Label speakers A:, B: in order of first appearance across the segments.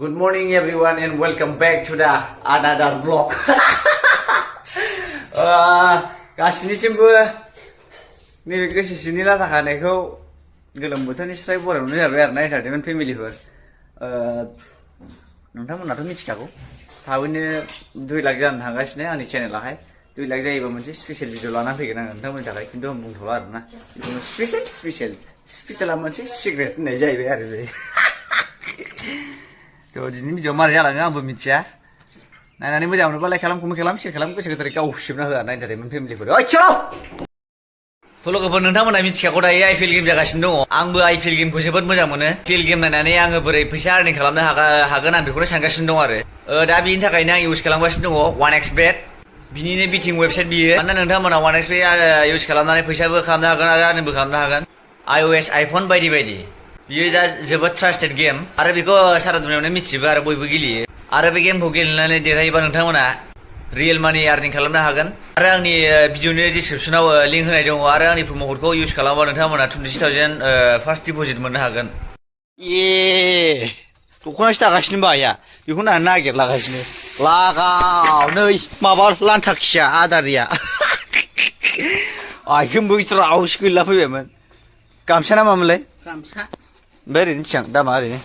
A: Good morning everyone and welcome back to the another vlog. गासिनिसिमबो नैबे गोसो सिंनि लाथा खानायखौ गोलोम बोथोरनि स्राय बरायनो जाबाय आरो ना एन्टारटेनमेन्ट फेमिलिफोर नोंथांमोनाथ' मिथिखागौ थाबैनो 2 लाख जानो थांगासिनो आंनि चेनेलाहाय 2 लाख जायोबा मोनसे स्पेशल भिडिअ लानानै फैगोन आं नोंथांमोननि थाखाय खिन्थु आं बुंथ'ला आरो ना जिखुनु स्पेशला मोनसे सिक्रेट होननाय जाहैबाय आरो बे दिनैनि भिडिअ मारै जालाङो आंबो मिथिया नायनानै मोजां मोनोबा लाइक खालाम कमेन्ट खालाम शेयार खालाम गोसो गोथारै गावसिबना हो आरो एन्टारटेनमेन्ट फेमिलिफोर ओइ चलो थ' लोगोफोर नोंथांमोना मिथिखागौ दायो आइपिएल गेम जागासिनो दङ आंबो आइपिएल गेमखौ जोबोद मोजां मोनो आइपिएल गेम नायनानै आङो बोरै फैसा आर्निं खालामनो हागोन आं बेखौनो सानगासिनो दं आरो दा बिनि थाखायनो आं इउज खालामगासिनो दङ 1xbet बिनिनो बिटिं वेबसाइट बियो मानोना नोंथांमोना 1xbet इउज खालामनानै फैसाबो खालामनो हागोन आरो आर्निंबो खालामनो हागोन iOS आइफन बायदि बायदि बियो दा जोबोद ट्रास्टेड गेम आरो बेखौ सारा दुनियावनो मिथिजोबो आरो बयबो गेलेयो आरो बे गेमखौ गेलेनानै देरहायोबा नोंथांमोना रियेल मानि आर्निं खालामनो हागोन आरो आंनि भिडिअनि डिसक्रिपसनाव लिंक होनाय दङ आरो आंनि प्रम' क'डखौ इउज खालामबा नोंथांमोना 26,000 फार्स्ट डिप'जिट मोननो हागोन दख'नासो दागासिनो होनबा आइया बेखौ नागिरलागासिनो लागाव नै माबा लान्थाखिया आदारिया आइखोनबो ज्रावसो गैला फैबायमोन गामसा ना मामोनलाय गामसा ओमफ्राय ओरैनो बेसेबां दामा ओरैनो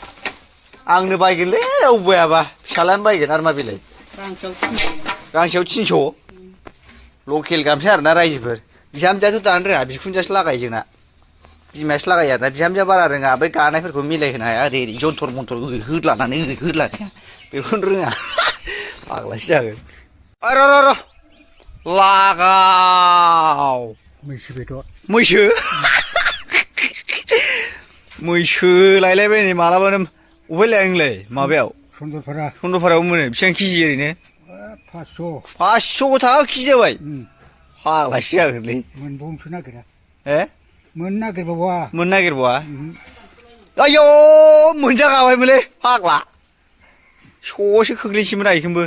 A: आंनो बायगोनलै रावबो बायाबा फिसालायानो बायगोन आरो मा बेलाय गांसेयाव 300 लकेल गामसा आरोना रायजोफोर बिहामजोआथ' दानो रोङा बिखुनजोआसो लागायो जोंना बिमायासो लागायो आरोना बिहामजोआ बारा रोङा बै गानायफोरखौ मिलायहोनो हाया ओरै जन्थर मन्थर होदलानानै होदलानाया बेखौनो रोङा फाग्लासो जागोन र' लागाव मैसो बेदर मैसो लायलायबाय नै मालाबानो अबहाय लाया नोंलाय माबायाव सन्दरपारायाव मोनो बेसेबां केजि ओरैनो 500 थाखा केजि जाबाय फाग्लासो जागोनलै
B: मोनबावनोसो नागिरा
A: मोननो नागिरबावा आयौ मोनजागाबायमोनलै फाग्ला स'सो खोख्लैसैमोन आइखोनबो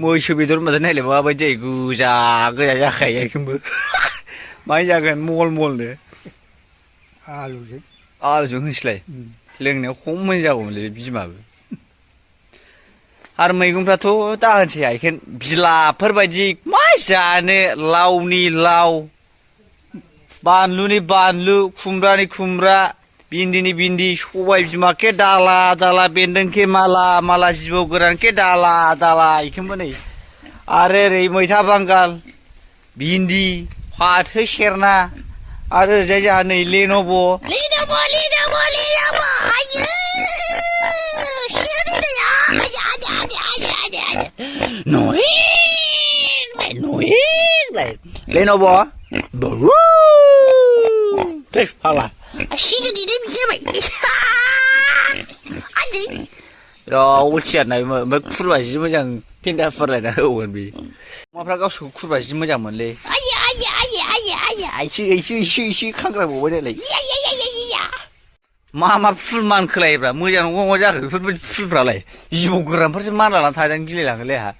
A: मैसो बेदर होनबाथाय नायलाय माबायदि जायो गोजा जाखायो आइखोनबो माय जागोन मलनो आलुजों होनसैलाय लोंनायाव खम मोजां जागौमोनलै बे बिमाबो आरो मैगंफ्राथ' दा होनसै आइखेन बिलाफोर बायदि मा जानो लावनि लाव बानलुनि बानलु खुमब्रानि खुमब्रा भिन्दिनि भिन्दि सबाय बिमाखे दाला बेन्दोंखे माला जिबौ गोरानखे दाला इखोनबो नै आरो ओरै मैथा बांगाल भिन्दि फाथो सेरना आरो ओरैजाय जोंहा नै लेन'भ' लेन'भ' फाग्ला बिराद अलसियाना ओमफ्राय खुरबा जि मोजां फेन्दा फुरलायना होगोन बे अमाफ्रा गावसोरखौ खुरबा जि मोजां मोनलै एसे खांग्राबावबाय नालाय मा फुल मानखोलायोब्रा मोजां नङा जाखो बेफोरबायदि फुलफ्रालाय जिबौ गोरानफोरसो मानलानानै थाजानो गिलायलाङोलै आंहा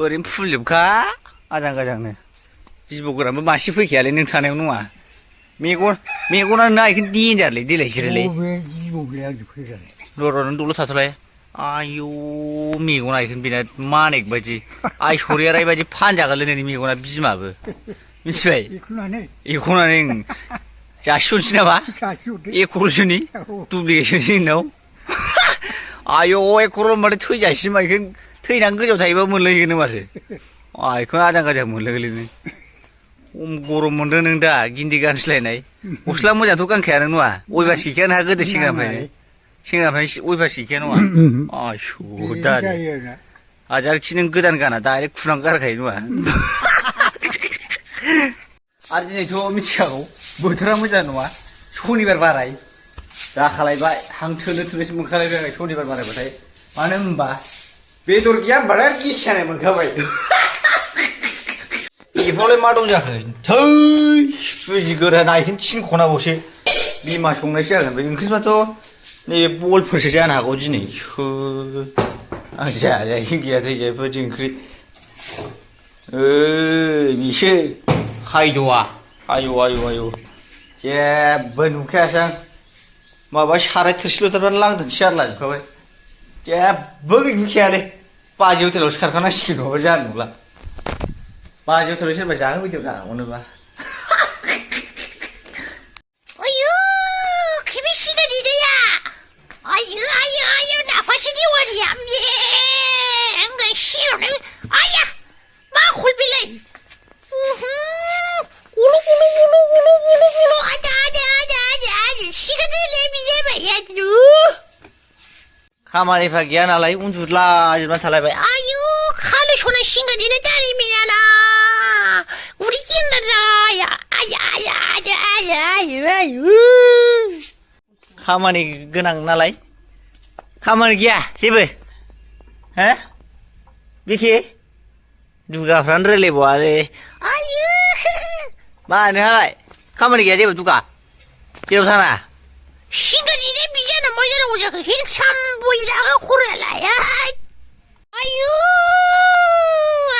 A: ओरैनो फुलजोबखा आजां गाजांनो जिबौ गोरानबो मासे फैखायालै नों थानायाव नङा मेगनानो आइखौनो देन्जारलै देलाय जिरायलाय र' नों दल' थाथ'लाय आयौ मेगना आइखौनो बिराद मानेक बायदि आइसरिया राय बायदि फानजागोनलै नोंनि मेगना बिमाबो मिथिबाय एख'नानै जासिहरनोसै नामा एकरलसोनि दुब्लिकेटसोनि नोंनाव आयौ एकरल होनबाथाय थैजासिम आइखौ थैनानै गोजौआव थायोबा मोनलायगोन माथो आइखौनो आजां गाजां मोनलायगोनलै खम गरम मोनदों नों दा गिन्दि गानस्लायनाय गस्ला मोजांथ' गानखाया नों नङा अयभास गैखाया नोंहा गोदो सेंग्रानिफ्रायनो अयभास गैखाया नङा आसु दारि हाजारखि नों गोदान गाना डाइरेक्ट खुनानै गारखायो नङा आरो दिनैथ' मिथिखागौ बोथोरा मोजां नङा सनिबार बाराय जाखालायबाय हां थोनोसो मोनखालायबाय सनिबार बारायबाथाय मानो होनबा बेदर गैया होनबाथाय गेस जानाय मोनखाबाय बेफ्रावलाय मा दं जाखो थै सुजि गोरान आइखौनो थिनख'नाबावसो बिमा संनायसो जागोन बे ओंख्रिफ्राथ' नै बलफोरसो जानो हागौ दिनै आं जायाखै गैया थै गैया बेफोरबायदि ओंख्रि बिसो खायद'आ आयौ जेबो नुखायासै आं माबा साराय थोरसि लथाफ्रानो लांदोंसो जारला जोबखाबाय जेबो गैखायालै बाजै हटेलावसो खारखानांसिगोन नङाबा जानाय नंला बाजै हटेलाव सोरबा जाहोफैदों जानांगौनोबा
B: 아유, 김씨가 니네야. 아유, 나빠지니 와리야. anga 싫어네. 아야, 마 홀빌레. 우르. 아자. 시간을 내미제봐야지.
A: खामानिफ्रा गैया नालाय उन्दुलाजोबना थालायबाय
B: 아유, 칼을 손에 신가지는 딸이미야나. 우리 kind라야. 아유.
A: खामानि गोनां नालाय खामानि गैया जेबो हो बिखि दुगाफ्रानो रायलायबावालै
B: 아유.
A: मानोहाय खामानि गैया जेबो दुगा जेराव थाङा
B: 신가지는 미자는 뭐냐고 자꾸 힐참 보이다가 고래라야. 아유,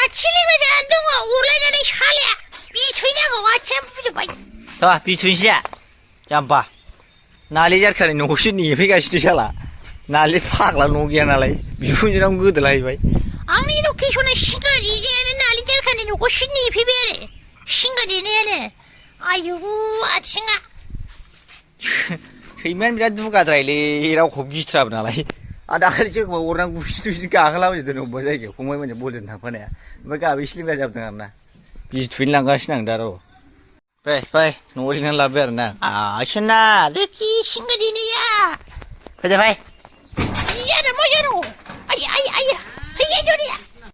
B: 아침에 안 동아 올라가는 샤래. 미추냐고 아침 부져봐.
A: थ' बिथुनसिया जाम्बा नालि जारखानि न'खौसो नेफैगासिनो साला नालि फाग्ला न' गैया नालाय बिखुनजोनाव गोदोलाहैबाय
B: आंनि लकेसना 신가지는 나리자르카니 놓고 신이 비비래. 신가지는 아유, 아침아.
A: सैमायानो बिराद दुगाद्रायलै रावखौबो गिथ्राबो नालाय आरो दाखालि जोंखौ अरनानै गुसि गाखोलाबायजोबदों अबेबा जायगायाव फंबायमोनजों बलजों थांफानाया ओमफ्राय गाबो एसे लिंगा जाबोदों आरो ना बिजि थुहैनो लांगासिनो आं दा र' फै न'आव लिंनानै लाबोबाय आरो ना आसोना
B: 르키 신가지니야.
A: फैदो फै